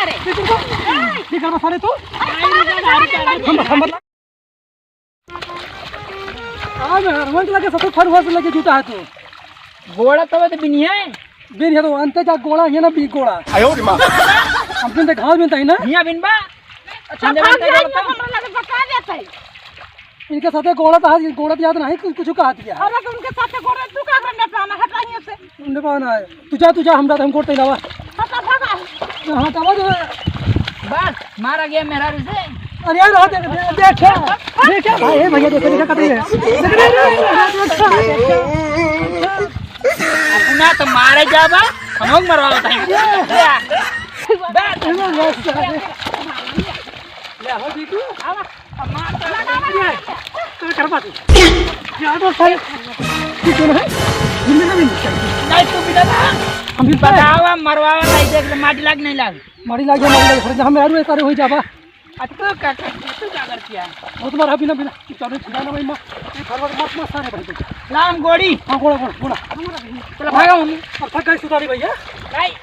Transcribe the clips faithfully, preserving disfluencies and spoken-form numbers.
ये तुमको, ये कर बसा रे तू। हम, हम बता। आज हरवन लगे सतु फरुआ से लगे जूता है तू। गोड़ा तब तो बिनिया है। बिन है तो अंते जा गोड़ा, ये ना बी गोड़ा। आयो रे माँ। हम बिन ते घाव बिन तही ना। हिया बिन बा। अच्छा, हम जब भाग अंते जाइए, गोड़ा तो हमरा लगे बता देते हैं। इनके साथे गोड़ा तो हाथ, गोड़ा तो याद नहीं, कुछ, कुछ कहा दिया। अरे तो उनके साथे गोड़ा तू का करने पाना, हटाइए से। उन्हें पाना है। तू जा, तू जा, हम जाते, हम गोड़ तैलावा। हटा, भागा। हाँ, हटावा जो है। बस, मारा गया मेहरारू से। अरे यार, रहा, देख, देख, देख, क्या? देख, क्या? भाई, हे भैया, देखो, देखो, कतई है। देख, देख, देख, देख, देख, देख। अपना तो मारे जाबा, हम लोग मरवा बताएंगे। ये। बस। ले, हो, जीतू। आवा। का करबा तू? यार, तो सारे, तू कौन है? हिंदी में नहीं। नहीं, तू भी दबा। हम भी बतावा, मरवावा, नहीं देख ले, माटी लाग, नहीं लाग। माटी लाग, माटी लाग, हम यार, ये सारे हो जाबा। आ, तू का कर, तू का कर किया? वो तुम्हारा बिना, बिना, तू चलो, छिड़ा ना भाई, माँ। ये फरवर मत, मत सारे भाई। लाम गोड़ी। हाँ, गोड़ा, गोड़ा, गोड़ा। चलो, भागा हम। अब थक गए, सुतारी भैया। नहीं,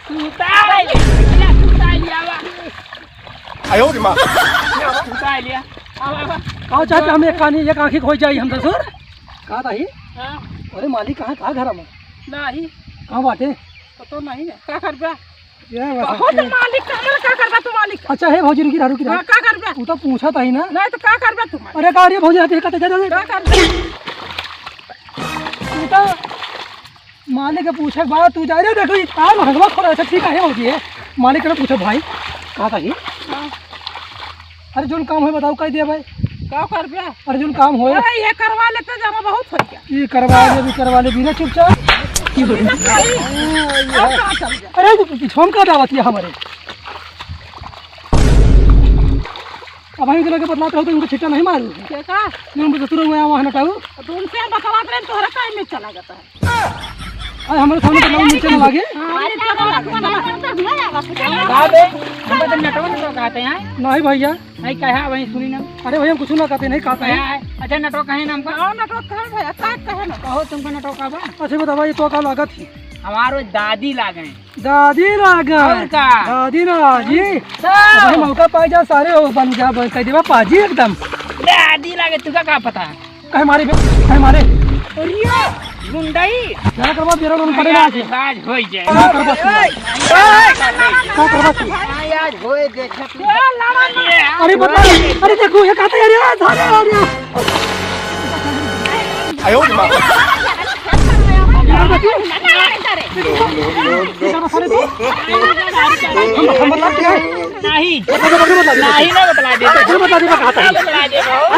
सुतारी, सुतारी, आवा। आयो रे माँ। तू का लिया? आवा, आवा। कहाँ चाहते हम एक कानी, एक आँखी खोई जाई हम ससुर? कहाँ ताही? हाँ। अरे मालिक कहाँ, कहाँ घर में? नाही। कहाँ बाटे? पतो नहीं है। का करबा? ये बस बहुत आपके मालिक, का, का करबा तू मालिक? अच्छा है भौजी, रुकी रहा, रुकी रहा। हाँ, का करबा? वो तो पूछा ताही ना। नहीं तो का करबा तू मालिक? अरे का रे भौजी, आते कहते जा, जा, जा। का करबा? वो तो मालिक के पूछे के बाद तू जा रे, देखो, ये तार महंगवा खोला। अच्छा, ठीक है, हो गया। मालिक के पूछे, भाई, कहा था ये? हाँ। अरे, जोन काम होए, बताओ, कह दिया भाई। का करबे? अरे, जोन काम होए। अरे, ये करवा लेते, जमा बहुत हो गया। ये करवा ले, भी करवा ले, बिना चुपचाप। की हो रही? और कहाँ चल गया? अरे, तू पीछे हम का दावत लिया हमारे? अब हम इनके लगे बतलात रहो तो इनको छिट्टा नहीं मारू। के का? ये हम ससुर हुए वहाँ हटाऊ। तो उनसे हम बतलात रहे, तोहरा काहे में चला जाता है? अरे हमारे सामने तो लोग नीचे ना लागे। हाँ, नीचे ना लागे। का बे? हमका तो नटवा नटवा कहते हैं। नहीं भैया। नहीं कहा, वहीं सुनी ना। अरे भैया, हम कुछ ना कहते, नहीं कहते हैं। कहा है? अच्छा, नटवा कहे ना हमका। हाँ, नटवा कहे भैया, का कहे ना? कहो, तुमका नटवा का बा? अच्छा, बतावा, ये तो का लागत ही? हमारो दादी लागे। दादी लागे। और का? दादी ना जी। तो? अरे मौका पाई जा, सारे हो बन जा, बन, कह देवा पाजी एकदम। दादी लागे, तुका का पता? कहे मारे बे, कहे मारे। अरे, गुंडई। क्या करबा, बेरा लोन पड़े ना आज। आज, आज होई जाए। क्या करबा तू? ओए, क्या करबा तू? आज होए, देखा तू। अरे बता, अरे देखो, ये कहता है, अरे, सारे, अरे। आयो रे माँ। क्या करबा तू? क्या करबा सारे तू? हम, हम बता दिया। नहीं। बता दे, बता दे, बता दे। नहीं, नहीं बतला दे। बता दे, बता दे, बता दे। नहीं बतला दे, बाबू।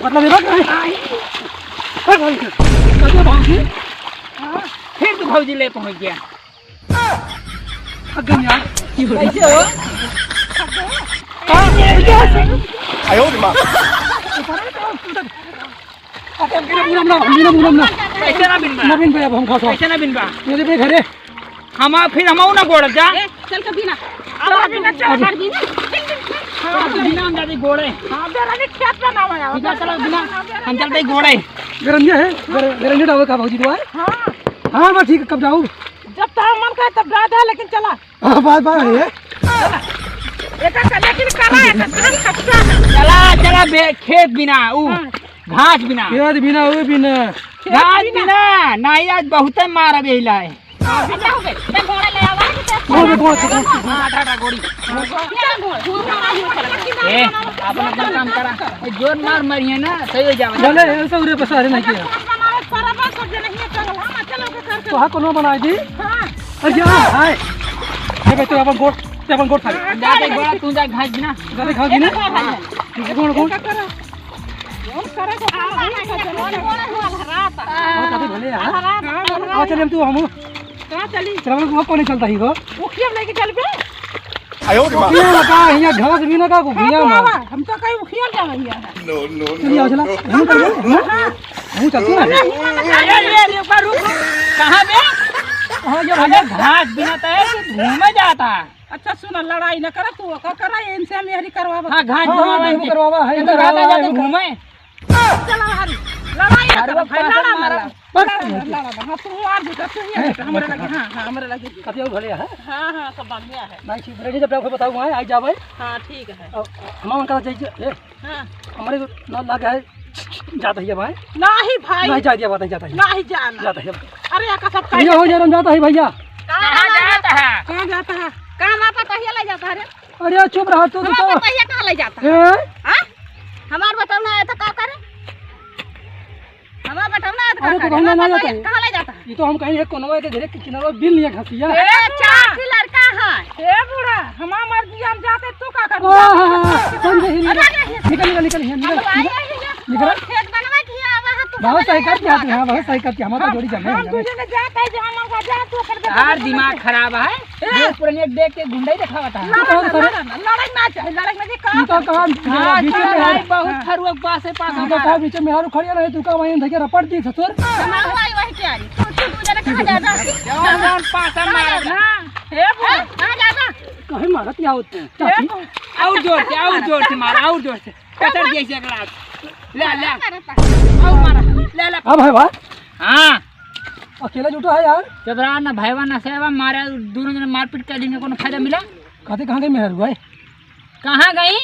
बतला दे, बता दे। अरे भाई, अरे भौजी। हाँ, फिर तू भौजी ले पहुंच गया। थक गई यार। कैसे हो? आयो रे माँ। अरे, हम बिना, बिना, बिना, बिना। कैसे ना बिनबा? ना बिन पे अब हम खास। कैसे ना बिनबा? मेरे पे घरे। हम आ, फिर हम ना गोड़ जा। ए, चल के बिना। अब बिना चल कर बिना। हाँ, तो बिना हम जाते गोड़े। हाँ, बेरा नहीं खेत में ना आया। बिना चलो बिना, हम चलते गोड़े। गरंजा है, गर-, गरंजा डावे का भौजी दुआ? हाँ। हाँ, बस ठीक है, कब जाऊ? जब तो मन करे तब जा दे, लेकिन चला। हाँ, बाय, बाय, है। एका से लेकिन करा है, तो धान कच्चा है। चला, चला बे, खेत बिना, ऊ, हाँ। घास बिना। खेत बिना, ऊ बिना। खेत घास बिना। बिना, नहीं आज बहुते मार बेला है। हाँ, बिना हो गए। ते घोड़ा ले आवा, ते घोड़ा, घोड़ा, घोड़ा। हाँ, आधा, आधा गोड़ी। चल घोड़ा, घोड़ा, घोड़ा, घोड़ा। ए, अपन, अपन काम करा। ए, जोर मार मारिए ना, सही हो जावे। चले, ऐसा उरे पसारे नहीं किया। तो हाँ, कोनो बनाई दी। हाँ। अरे, क्या है? ये भाई, तू अपन गोड़, तू अपन गोड़ खा ले। जा, जा, गोड़, तू जा, घास बिना। जा, घास बिना। हाँ। गोड़, गोड़। हाँ, अभी भले यार। हाँ, चलिए, हम तू, हम। कहाँ चली? चलो, वो कौन चलता ही गो? उखिया लेके चल बे। आयो रे माँ। उखिया में का, हियाँ घास भी ना का, उखिया में। हम तो कहीं उखिया जा रही है। नो, नो, चलिए, आओ, चला। हम कर दो, हाँ? हम चलते हैं। अरे, अरे, अरे, रुक, रुक। कहाँ बे? हाँ, ये भैया। अरे, घास बिना तो है, तू घूमे जाता। अच्छा, सुन, लड़ाई न करा, तू ओका करा, इनसे हम यही करवावा। हाँ, घास हाँ, बनवावा हाँ, इनसे। करवावा है, इनका करवावा घास है, ना घूमे। चला हरी, लड़ाई न करा, भाई, लड़ा न मारा। बस। लड़ा, लड़ा, हाँ, तू मार दे, तू ही ए, है, हमरा बैठ, लगे, हाँ। हाँ, हाँ, हमरा लगे। कति और भले है? हाँ, हाँ, सब बढ़िया है। नहीं, ठीक, रेडी जब जाओ, बताओ, वहाँ आ जावे। हाँ, ठीक है। और हम उनका जाइए, ए, हाँ। हमारे ना लगा है, जाता ही है भाई। नहीं भाई। नहीं, जा दिया बात है, जाता ही है। नहीं जाना। जाता ही है। अरे, यहाँ का सब ये हो जा, हम जाता ही भैया। कहाँ कहाँ जाना? जाता है? कहाँ जाता है? कहाँ ना पता ही ले जाता है रे? अरे, चुप रहा तू, तू हमार तो। पता ही कहाँ ले जाता है? ए? हाँ? हमार बताओ ना, ऐसा का करे? हमार बताओ ना, ऐसा अरे, का तो करे? बहना ना हमार जाता पता है। कहाँ ले जाता है? ये तो हम कहीं एक कोनवा के घरे के किनारे बिल लिया घसिया। ए, चार ठे लड़का है। ए बूढ़ा, हमार मर्जी, हम जाते, तू का कर? हाँ, हाँ, हाँ, समझे ही नहीं। अरे, अरे, निकल, निकल, निकल, निकल, हम निकल, आए निकल। हैं, ये निकल। खेत बनवा के आवा है, तू बहुत समझ सही में कर दिया तू, हाँ, बहुत सही कर दिया, हमारा जोड़ी जमे, हम जमे। दूसरे ने जाते हैं, जो हमार का जा, तू कर दे। यार, दिमाग खराब है। ए, पुरनिया देख के गुंडा ही दिखावा था। तू कौन करे? लड़ाई ना चाहे, लड़ाई ना चाहे, काम तू तो करे। काम हाँ, बीच में चल, यार। बहुत फरुआ पासे पास तू तो हमारा। काम बीच में यार खड़िया रहे, तू का वहीं धके रपट दी ससुर। हमार भाई वही क्या रही? तू, तू, तू जने कहाँ जाता? जौन, जौन पासा मारत ना। हे बुआ, कहाँ जाता? कहीं मारत क्या होते हैं? हे चाची? बुआ। और जोर से, और जोर से मार, और जोर से। कचर दिया इसे एक लात। ले, ले। मारता। और मारा। ले, ले। अब है भाई? हाँ। अकेला जुटा है यार। चुप रहा ना भाईवा ना सेवा मारे, दोनों जने मारपीट कर देंगे, कोनो फायदा मिला? कहते कहाँ गई मेहरारू है? कहाँ गई?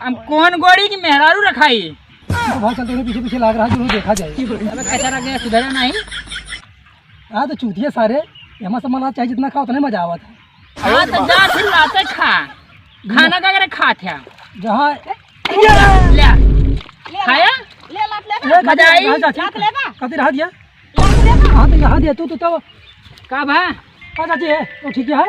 हम कौन गोड़ी की मेहरारू रखाई? तो भाई चलते उन्हें पीछे पीछे लाग रहा है, जो उन्हें देखा जाए। अबे कचरा गया सुधरा नहीं। हाँ तो चूतिया सारे, ये हमारे सामान चाहे जितना खाओ उतना ही मजा आवत है। हाँ तो जा फिर लाते खा, खाना का करे खात है? जहाँ ले, ले। खाया? ले लात ले ए, बा। मजा आई? कहाँ चाची? लात ले बा। कति रहा दिया? लात ले बा। हाँ तो यहाँ दिया तू, तू तो। का भा? का चाची है? तो ठीक है?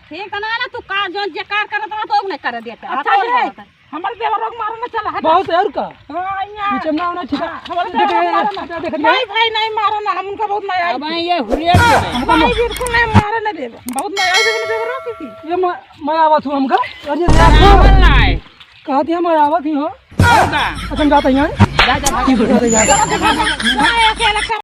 ठीक है ना, ना, तू का जो जे कार करत रहा तो नहीं कर देता। अच्छा, अच्छा, ये। हमारे देवरों को मारो ना, चला, हट। बहुत है और का? हाँ, यहाँ। पीछे ना होना, ठीक है। हाँ, हमारे देख, देवरों को मारो ना। देख, देख, देख, नहीं भाई, नहीं मारो ना, हम उनका बहुत मया अब आई। ये हुलिया के नहीं, बिल्कुल नहीं मारो ना देव। बहुत मया आई देव, देवरों की। ये म-, मया आवत हूँ हमका। अरे रे, रावण ना है। कहा दिया मया आवत ही हो। और का? अच्छा, हम जाते हैं। जा, जा, भाग। जाते हैं, जाते हैं। अकेला कर